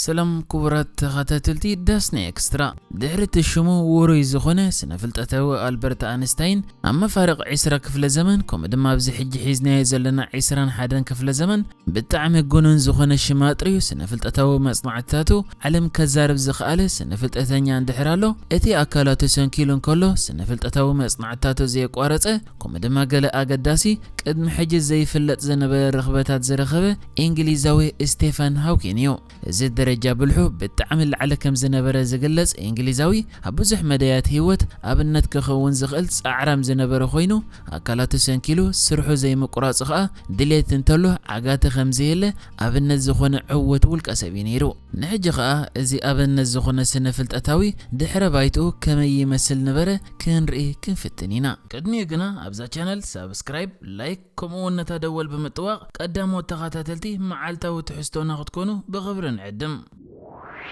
ሰላም ክቡራት ተኸታተልቲ ዳስና ኤክስትራ። ድሕሪ እቲ ሽሙ ውሩይ ዝኾነ ስነ ፍልጠታዊ ኣልበርት ኣንስታይን፣ ኣብ መፋርቕ ዕስራ ክፍለ ዘመን፣ ከምኡ ድማ ኣብዚ ሕጂ ሒዝናዮ ዘለና ዕስራን ሓደን ክፍለ ዘመን፣ ብጣዕሚ ግኑን ዝኾነ ሽም ኣጥርዩ ስነ ፍልጠታዊ መጽናዕትታቱ ዓለም ከዛርብ ዝኸኣለ ስነ ፍልጠተኛ እንድሕር ኣሎ፣ እቲ ኣካላቱ ሰንኪሉ እንከሎ ስነ ፍልጠታዊ መጽናዕትታቱ ዘየቋረጸ፣ ከምኡ ድማ ገለ ኣገዳሲ ቅድሚ ሕጂ ዘይፍለጥ ዝነበረ ርኽበታት ዝረኸበ እንግሊዛዊ ስቴፈን ሃውኪን እዩ። እዚ ደረጃ ብልሑ ብጣዕሚ ላዕሊ ከም ዝነበረ ዝግለጽ እንግሊዛዊ፣ ኣብ ብዙሕ መዳያት ህይወት ኣብነት ክኸውን ዝኽእል ጻዕራም ዝነበረ ኮይኑ፣ ኣካላቱ ሰንኪሉ ስርሑ ዘይምቁራጹ ኸኣ ድሌት እንተሎ ዓጋቲ ከም ዘየለ ኣብነት ዝኾነ ዕዉት ውልቀ ሰብ እዩ ነይሩ። ንሕጂ ኸኣ እዚ ኣብነት ዝኾነ ስነ ፍልጠታዊ ድሕረ ባይትኡ ከመይ ይመስል ነበረ ክንርኢ ክንፍትን ኢና። ቅድሚኡ ግና ኣብዛ ቻነል ሳብስክራይብ፣ ላይክ፣ ከምኡ እውን ነታ ደወል ብምጥዋቕ ቀዳሞት ተኸታተልቲ መዓልታዊ ትሕዝቶና ክትኮኑ ብኽብሪ ንዕድም።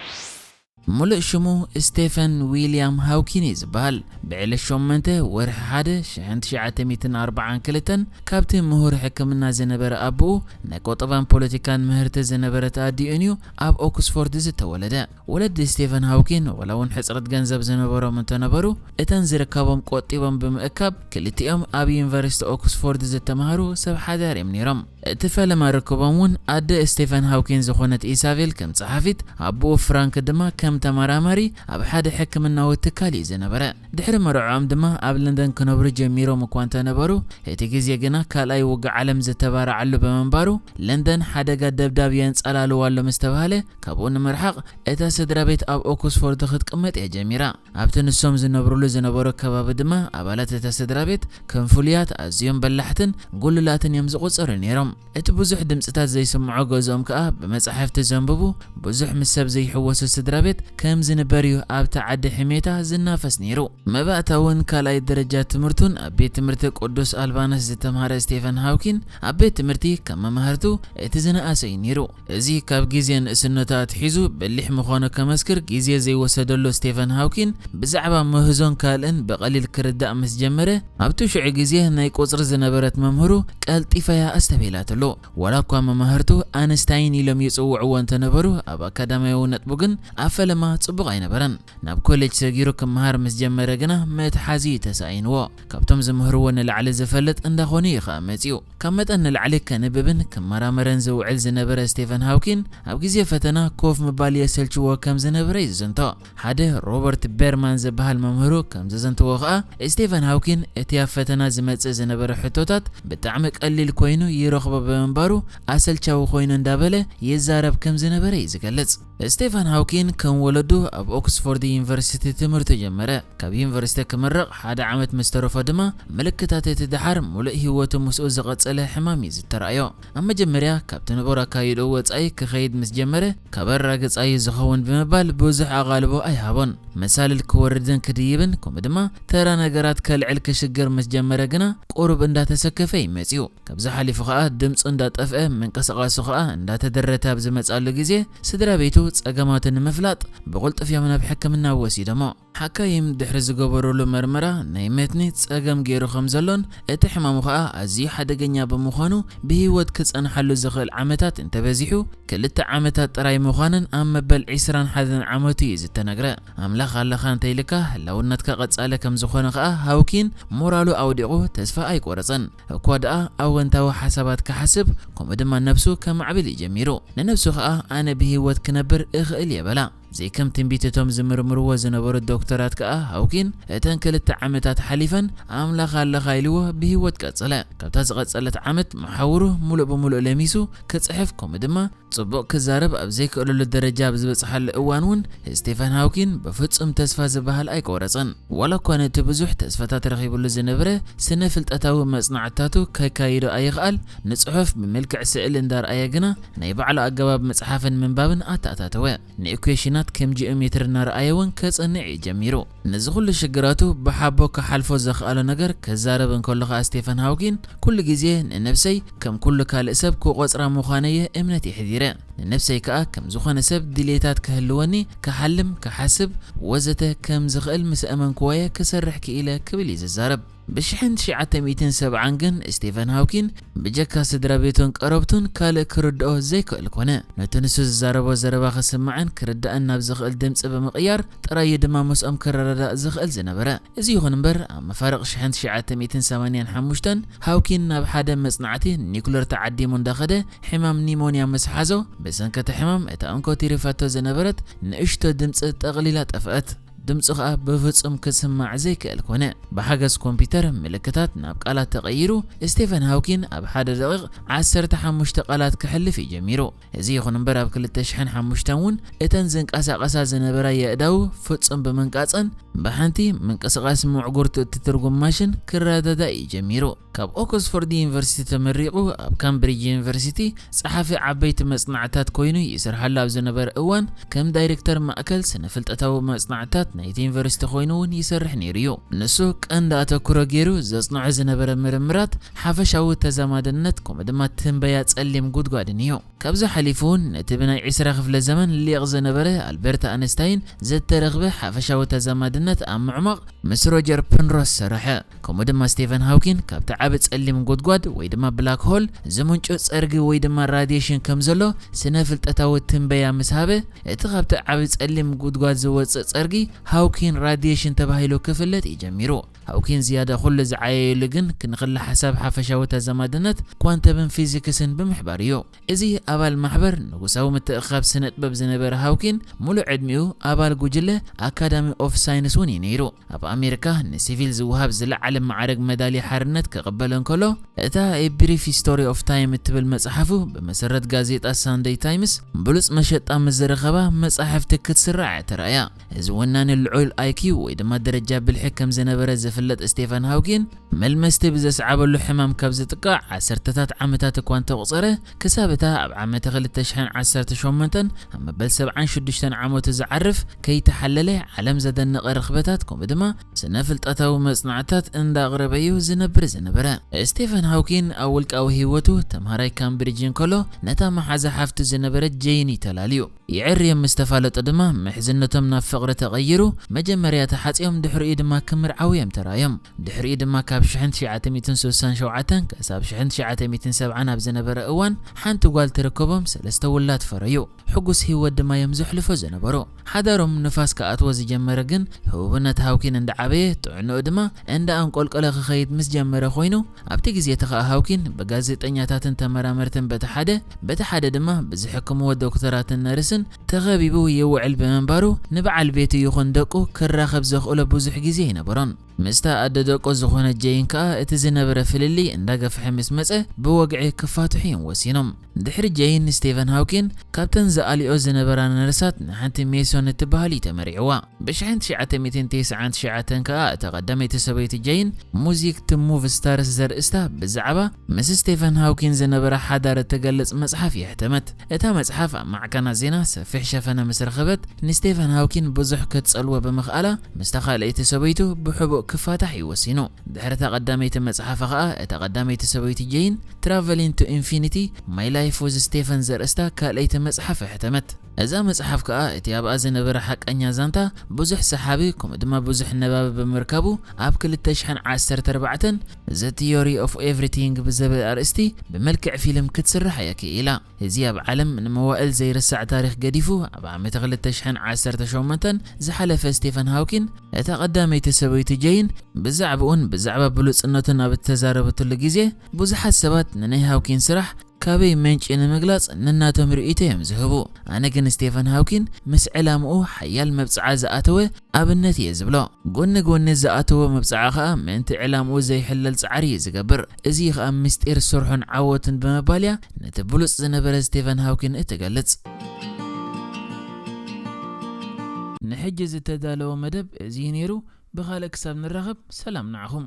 ሙሉእ ሽሙ ስቴፈን ዊልያም ሃውኪን እዩ ዝበሃል። ብዕለት ሸሞንተ ወርሒ ሓደ ሽሕን ትሽዓተ ሚእትን ኣርባዓን ክልተን ካብቲ ምሁር ሕክምና ዝነበረ ኣቦኡ ናይ ቆጠባን ፖለቲካን ምህርቲ ዝነበረት ኣዲኡን እዩ ኣብ ኦክስፎርድ ዝተወለደ። ወለዲ ስቴፈን ሃውኪን ዋላ እውን ሕጽረት ገንዘብ ዝነበሮም እንተነበሩ፣ እተን ዝርከቦም ቆጢቦም ብምእካብ ክልቲኦም ኣብ ዩኒቨርሲቲ ኦክስፎርድ ዝተማህሩ ሰብ ሓዳር እዮም ነይሮም። እቲ ፈለማ ርክቦም እውን ኣደ ስቴፈን ሃውኪን ዝኾነት ኢሳቤል ከም ጸሓፊት፣ ኣቦኡ ፍራንክ ድማ ከም ተመራማሪ ኣብ ሓደ ሕክምናዊ ትካል እዩ ዝነበረ። ድሕሪ መርዕኦም ድማ ኣብ ለንደን ክነብሩ ጀሚሮም እኳ እንተነበሩ፣ እቲ ግዜ ግና ካልኣይ ውግእ ዓለም ዝተባርዓሉ ብምንባሩ፣ ለንደን ሓደጋ ደብዳብ የንጸላልዋ ኣሎ ምስ ተባህለ፣ ካብኡ ንምርሓቕ እታ ስድራ ቤት ኣብ ኦክስፎርድ ክትቅመጥ እያ ጀሚራ። ኣብቲ ንሶም ዝነብሩሉ ዝነበሩ ከባቢ ድማ ኣባላት እታ ስድራ ቤት ከም ፍሉያት፣ ኣዝዮም በላሕትን ጉሉላትን እዮም ዝቑጸሩ ነይሮም። እቲ ብዙሕ ድምጽታት ዘይስምዖ ገዝኦም ከኣ ብመጻሕፍቲ ዘንብቡ፣ ብዙሕ ምስ ሰብ ዘይሕወሱ ስድራ ቤት ከም ዝንበር እዩ ኣብቲ ዓዲ ሕሜታ ዝናፈስ ነይሩ። መባእታውን ካልኣይ ደረጃ ትምህርቱን ኣብ ቤት ትምህርቲ ቅዱስ ኣልባነስ ዝተምሃረ ስቴፈን ሃውኪን ኣብ ቤት ትምህርቲ ከም መማህርቱ እቲ ዝነኣሰ እዩ ነይሩ። እዚ ካብ ግዜ ንእስነቱ ኣትሒዙ በሊሕ ምዃኑ ከመስክር ግዜ ዘይወሰደሉ ስቴፈን ሃውኪን ብዛዕባ ምህዞን ካልእን ብቐሊል ክርዳእ ምስ ጀመረ፣ ኣብቲ ሽዑ ግዜ ናይ ቁጽሪ ዝነበረት መምህሩ ቀልጢፋ እያ ኣስተብሂላትሉ። ዋላ እኳ መማህርቱ ኣንስታይን ኢሎም ይጽውዕዎ እንተነበሩ፣ ኣብ ኣካዳሚያዊ ነጥቡ ግን ኣብ ፈለማ ጽቡቕ ኣይነበረን። ናብ ኮሌጅ ሰጊሩ ክመሃር ምስ ጀመረ ግና መትሓዚ እዩ ተሳኢንዎ። ካብቶም ዝምህርዎ ንላዕሊ ዝፈልጥ እንዳኾነ እዩ ኸኣ መጺኡ። ካብ መጠን ንላዕሊ ከንብብን ክመራመረን ዝውዕል ዝነበረ ስቴፈን ሃውኪን፣ ኣብ ግዜ ፈተና ኮፍ ምባል የሰልችዎ ከም ዝነበረ እዩ ዝዝንቶ። ሓደ ሮበርት ቤርማን ዝበሃል መምህሩ ከም ዘዘንትዎ ኸኣ፣ ስቴፈን ሃውኪን እቲ ኣብ ፈተና ዝመጽእ ዝነበረ ሕቶታት ብጣዕሚ ቀሊል ኮይኑ ይረኽቦ ብምንባሩ፣ ኣሰልቻዊ ኮይኑ እንዳበለ ይዛረብ ከም ዝነበረ እዩ ዝገልጽ። ስቴፈን ሃውኪን ከም ወለዱ ኣብ ኦክስፎርድ ዩኒቨርሲቲ ትምህርቱ ጀመረ። ካብ ዩኒቨርሲቲ ክምረቕ ሓደ ዓመት ምስ ተረፎ ድማ፣ ምልክታት እቲ ደሓር ሙሉእ ህይወቱ ምስኡ ዝቐጸለ ሕማም እዩ ዝተራእዮ። ኣብ መጀመርያ ካብቲ ንቡር ኣካይድኡ ወጻኢ ክኸይድ ምስ ጀመረ፣ ካብ ኣራግጻ እዩ ዝኸውን ብምባል ብዙሕ ኣቓልቦ ኣይሃቦን። መሳልል ክወርድን ክድይብን፣ ከምኡ ድማ ተራ ነገራት ከልዕል ክሽገር ምስ ጀመረ ግና፣ ቁሩብ እንዳተሰከፈ እዩ መጺኡ። ካብዚ ሓሊፉ ኸኣ ድምጹ እንዳጠፍአ፣ ምንቅስቓሱ ኸኣ እንዳተደረተ ኣብ ዝመጽኣሉ ግዜ፣ ስድራ ቤቱ ጸገማቱ ንምፍላጥ ብቕልጡፍ እዮም ናብ ሕክምና ወሲዶሞ። ሓካይም ድሕሪ ዝገበሩሉ መርመራ፣ ናይ መትኒ ጸገም ገይሩ ከም ዘሎን እቲ ሕማሙ ኸኣ ኣዝዩ ሓደገኛ ብምዃኑ፣ ብህይወት ክጸንሓሉ ዝኽእል ዓመታት እንተበዚሑ ክልተ ዓመታት ጥራይ ምዃንን ኣብ መበል ዕስራን ሓደን ዓመቱ እዩ ዝተነግረ። ኣምላኽ ኣለኻ እንተኢልካ፣ ህላውነትካ ቀጻሊ ከም ዝኾነ ኸኣ ሃውኪን ሞራሉ ኣውዲቑ ተስፋ ኣይቆረጸን። እኳ ደኣ ኣወንታዊ ሓሳባት ክሓስብ፣ ከምኡ ድማ ነብሱ ከማዕብል እዩ ጀሚሩ። ንነብሱ ኸኣ ኣነ ብህይወት ክነብር እኽእል እየ በላ። ዘይከም ትንቢት እቶም ዝምርምርዎ ዝነበሩ ዶክተራት ከኣ ሃውኪን እተን ክልተ ዓመታት ሓሊፈን ኣምላኽ ኣለኻ ኢልዎ ብህይወት ቀጸለ። ካብታ ዝቐጸለት ዓመት መሓውሩ ሙሉእ ብሙሉእ ለሚሱ ክጽሕፍ ከምኡ ድማ ጽቡቕ ክዛረብ ኣብ ዘይክእለሉ ደረጃ ኣብ ዝበጽሓሉ እዋን እውን ስቴፈን ሃውኪን ብፍጹም ተስፋ ዝበሃል ኣይቆረጸን። ዋላ እኳ ነቲ ብዙሕ ተስፋታት ረኺብሉ ዝነበረ ስነ ፍልጠታዊ መጽናዕትታቱ ከካይዶ ኣይኽኣል፣ ንጽሑፍ ብመልክዕ ስእሊ እንዳርኣየ ግና ናይ ባዕሉ ኣገባብ ምጽሓፍን ምንባብን ኣተኣታተወ። ንኢኩዌሽናት ከም ጂኦሜትሪ እናረኣየ እውን ከጽንዕ እዩ ጀሚሩ። ነዚ ኩሉ ሽግራቱ ብሓቦ ክሓልፎ ዘኽኣሎ ነገር ክዛረብ እንከሎ ኸኣ ስቴፈን ሃውኪን ኩሉ ግዜ ንነብሰይ ከም ኩሉ ካልእ ሰብ ክቖጽራ ምዃነየ እምነት የሕዲረ። ንነብሰይ ከኣ ከም ዝኾነ ሰብ ድሌታት ክህልወኒ ክሓልም፣ ክሓስብ ወዘተ ከም ዝኽእል ምስ ኣመንክዎየ ክሰርሕ ክኢለ ክብል እዩ ዝዛረብ። ብ ሽሕን ትሽዓተ ሚእትን ሰብዓን ግን ስቴፈን ሃውኪን ብጀካ ስድራ ቤቱን ቀረብቱን ካልእ ክርድኦ ዘይክእል ኮነ። ነቲ ንሱ ዝዛረቦ ዘረባ ክስማዕን ክርዳእን ናብ ዝኽእል ድምጺ ብምቕያር ጥራይ እዩ ድማ ምስኦም ክረዳዳእ ዝኽእል ዝነበረ። እዚ ይኹን እምበር፣ ኣብ መፋርቕ ሽሕን ትሽዓተ ሚእትን ሰማንያን ሓሙሽተን ሃውኪን ናብ ሓደ መጽናዕቲ ኒኩለር ተዓዲሙ እንዳኸደ ሕማም ኒሞንያ ምስ ሓዞ፣ ብሰንኪ እቲ ሕማም እታ እንኮ ትሪፋቶ ዝነበረት ንእሽቶ ድምጺ ጠቕሊላ ጠፍአት። ድምጹ ኸኣ ብፍጹም ክስማዕ ዘይክእል ኮነ። ብሓገዝ ኮምፒውተር ምልክታት ናብ ቃላት ተቐይሩ፣ ስቴፈን ሃውኪን ኣብ ሓደ ደቒቕ ዓሰርተ ሓሙሽተ ቃላት ከሕልፍ እዩ ጀሚሩ። እዚ ይኹን እምበር ኣብ ክልተ ሽሕን ሓሙሽተን እውን እተን ዝንቀሳቐሳ ዝነበራ የእዳው ፍጹም ብምንቃጸን ብሓንቲ ምንቅስቓስ ምዕጉርቱ እቲ ትርጉም ማሽን ክረዳዳእ እዩ ጀሚሩ። ካብ ኦክስፎርድ ዩኒቨርሲቲ ተመሪቑ ኣብ ካምብሪጅ ዩኒቨርሲቲ ጸሓፊ ዓበይቲ መጽናዕትታት ኮይኑ ይሰርሓሉ ኣብ ዝነበረ እዋን ከም ዳይሬክተር ማእከል ስነ ፍልጠታዊ መጽናዕትታት ናይቲ ዩኒቨርሲቲ ኮይኑ እውን ይሰርሕ ነይሩ እዩ። ንሱ ቀንዲ ኣተኩሮ ገይሩ ዘጽንዖ ዝነበረ ምርምራት ሓፈሻዊ ተዛማድነት ከምኡ ድማ ትንበያ ጸሊም ጉድጓድን እዩ። ካብዚ ሓሊፉ እውን ነቲ ብናይ ዕስራ ክፍለ ዘመን ሊቕ ዝነበረ ኣልበርት ኣንስታይን ዘተረኽበ ሓፈሻዊ ተዛማድነት ኣብ ምዕማቕ ምስ ሮጀር ፐንሮስ ሰረሐ። ከምኡ ድማ ስቴፈን ሃውኪን ካብቲ ዓቢ ጸሊም ጉድጓድ ወይ ድማ ብላክ ሆል ዝምንጩ ጸርጊ ወይ ድማ ራድየሽን ከም ዘሎ ስነ ፍልጠታዊ ትንበያ ምስ ሃበ፣ እቲ ካብቲ ዓቢ ጸሊም ጉድጓድ ዝወጽእ ጸርጊ ሃውኪን ራድየሽን ተባሂሉ ክፍለጥ እዩ ጀሚሩ። ሃውኪን ዝያዳ ኩሉ ዝዓየየሉ ግን ክንክለ ሓሳብ ሓፈሻዊ ተዛማድነት ኳንተምን ፊዚክስን ብምሕባር እዩ። እዚ ኣባል ማሕበር ንጉሳዊ ምትእኽኻብ ስነ ጥበብ ዝነበረ ሃውኪን፣ ሙሉእ ዕድሚኡ ኣባል ጉጅለ ኣካዳሚ ኦፍ ሳይንስ እውን እዩ ነይሩ። ኣብ ኣሜሪካ ንሲቪል ዝወሃብ ዝለዓለ ማዕረግ መዳልያ ሓርነት ክቕበል እንከሎ፣ እታ A Brief History of Time እትብል መጽሓፉ ብመሰረት ጋዜጣ ሳንደይ ታይምስ ብሉጽ መሸጣ ምስ ዝረኸባ መጻሕፍቲ ክትስራዕ እያ ተራእያ። እዚ ወናኒ ልዑል I Q ወይ ድማ ደረጃ ብልሒ ከም ዝነበረ ዝፍለጥ ስቴፈን ሃውኪን፣ መልመስቲ ብዘስዓበሉ ሕማም ካብ ዝጥቃዕ ዓሰርተታት ዓመታት እኳ እንተቑጸረ፣ ክሳብ እታ ኣብ ዓመተ ክልተ ሽሕን ዓሰርተ ሸሞንተን ኣብ መበል ሰብዓን ሽዱሽተን ዓመቱ ዝዓርፍ ከይተሓለለ ዓለም ዘደነቐ ርኽበታት ከምኡ ድማ ስነ ፍልጠታዊ መጽናዕትታት እንዳቕረበ እዩ ዝነብር ዝነበረ። ስቴፈን ሃውኪን ኣብ ውልቃዊ ህይወቱ ተምሃራይ ካምብሪጅ እንከሎ ነታ መሓዛ ሓፍቱ ዝነበረት ጄይን እዩ ተላልዩ። የዕርዮም ምስ ተፋለጡ ድማ ምሕዝነቶም ናብ ፍቕሪ ተቐይሩ፣ መጀመርያ ተሓጽዮም ድሕሪኡ ድማ ክምርዓዉ እዮም ተራእዮም። ድሕሪኡ ድማ ካብ ሽሕን ትሽዓተ ሚእትን ስሳን ሸውዓተን ክሳብ ሽሕን ትሽዓተ ሚእትን ሰብዓን ኣብ ዝነበረ እዋን ሓንቲ ጓል ትርከቦም ሰለስተ ውላድ ፈረዩ። ሕጉስ ህይወት ድማ እዮም ዘሕልፎ ዝነበሩ። ሓዳሮም ንፋስ ክኣትዎ ዝጀመረ ግን ህቡብነት ሃውኪን እንዳዓበየ ጥዕንኡ ድማ እንዳ ኣንቆልቆለ ክኸይድ ምስ ጀመረ ኮይኑ ኣብቲ ግዜ እቲ ኸኣ ሃውኪን ብጋዜጠኛታትን ተመራመርትን በቲ ሓደ በቲ ሓደ ድማ ብዝሕክምዎ ዶክተራትን ነርስን ተኸቢቡ ይውዕል ብምንባሩ ንበዓል ቤቱ ይኹን ደቁ ክራኸብ ዘኽእሎ ብዙሕ ግዜ ኣይነበሮን። ምስታ ኣደ ደቁ ዝኾነት ጄይን ከኣ እቲ ዝነበረ ፍልልይ እንዳገፍሐ ምስ መጸ ብወግዒ ክፋትሑ እዮም ወሲኖም። ድሕሪ ጄይን ስቴቨን ሃውኪን ካብተን ዝኣልዮ ዝነበራ ነርሳት ንሓንቲ ሜሶን እትበሃል እዩ ተመሪዕዋ። ብሽሕን ትሽዓተ ሚእትን ተስዓን ትሽዓተን ከኣ እታ ቀዳመይቲ ሰበይቲ ጄይን ሙዚክ ቱ ሙቭ ስታርስ ዘርእስታ ብዛዕባ ምስ ስቴፈን ሃውኪን ዝነበራ ሓዳር እትገልጽ መጽሓፍ የሕተመት። እታ መጽሓፍ ኣብ ማዕከናት ዜና ሰፊሕ ሸፈነ ምስ ረኸበት ንስቴፈን ሃውኪን ብዙሕ ክትጸልዎ ብምኽኣላ ምስታ ካልኣይቲ ሰበይቱ ብሕቡእ ክፋታሕ እዩ ወሲኑ። ድሕሪ እታ ቀዳመይቲ መጽሓፋ ከኣ እታ ቀዳመይቲ ሰበይቲ ጄይን ትራቨሊን ቱ ኢንፊኒቲ ማይ ላይፍ ዊዝ ስቴፈን ዘርእስታ ካልኣይቲ መጽሓፍ ኣሕተመት። እዛ መጽሓፍ ከኣ እቲ ኣብኣ ዝነበረ ሓቀኛ ዛንታ ብዙሕ ሰሓቢ ከምኡ ድማ ብዙሕ ነባቢ ብምርካቡ ኣብ ክልተ ሽሕን ዓሰርተ ኣርባዕተን The Theory of Everything ብዝብል ኣርእስቲ ብመልክዕ ፊልም ክትስራሕ እያ ክኢላ። እዚ ኣብ ዓለም ንመዋእል ዘይርሳዕ ታሪኽ ገዲፉ ኣብ ዓመተ ክልተ ሽሕን ዓሰርተ ሸሞንተን ዝሓለፈ ስቴፈን ሃውኪን እታ ቀዳመይቲ ሰበይቲ ጄይን ብዛዕባኡን ብዛዕባ ብሉጽነቱን ኣብ እተዛረበትሉ ግዜ ብዙሓት ሰባት ንናይ ሃውኪን ስራሕ ካበይ ምንጪ ንምግላጽ ነናቶም ርእይቶ እዮም ዝህቡ። ኣነ ግን ስቴፈን ሃውኪን ምስ ዕላምኡ ሓያል መብጽዓ ዝኣተወ ኣብነት እየ ዝብሎ። ጎኒ ጎኒ ዝኣተዎ መብጽዓ ኸኣ ምእንቲ ዕላምኡ ዘይሕለል ጻዕሪ እዩ ዝገብር። እዚ ኸኣ ምስጢር ስርሑን ዓወቱን ብምባል እያ ነቲ ብሉጽ ዝነበረ ስቴፈን ሃውኪን እትገልጽ። ንሕጂ ዝተዳለወ መደብ እዚ እዩ ነይሩ። ብኻልእ ክሳብ ንራኸብ ሰላም ንዓኹም።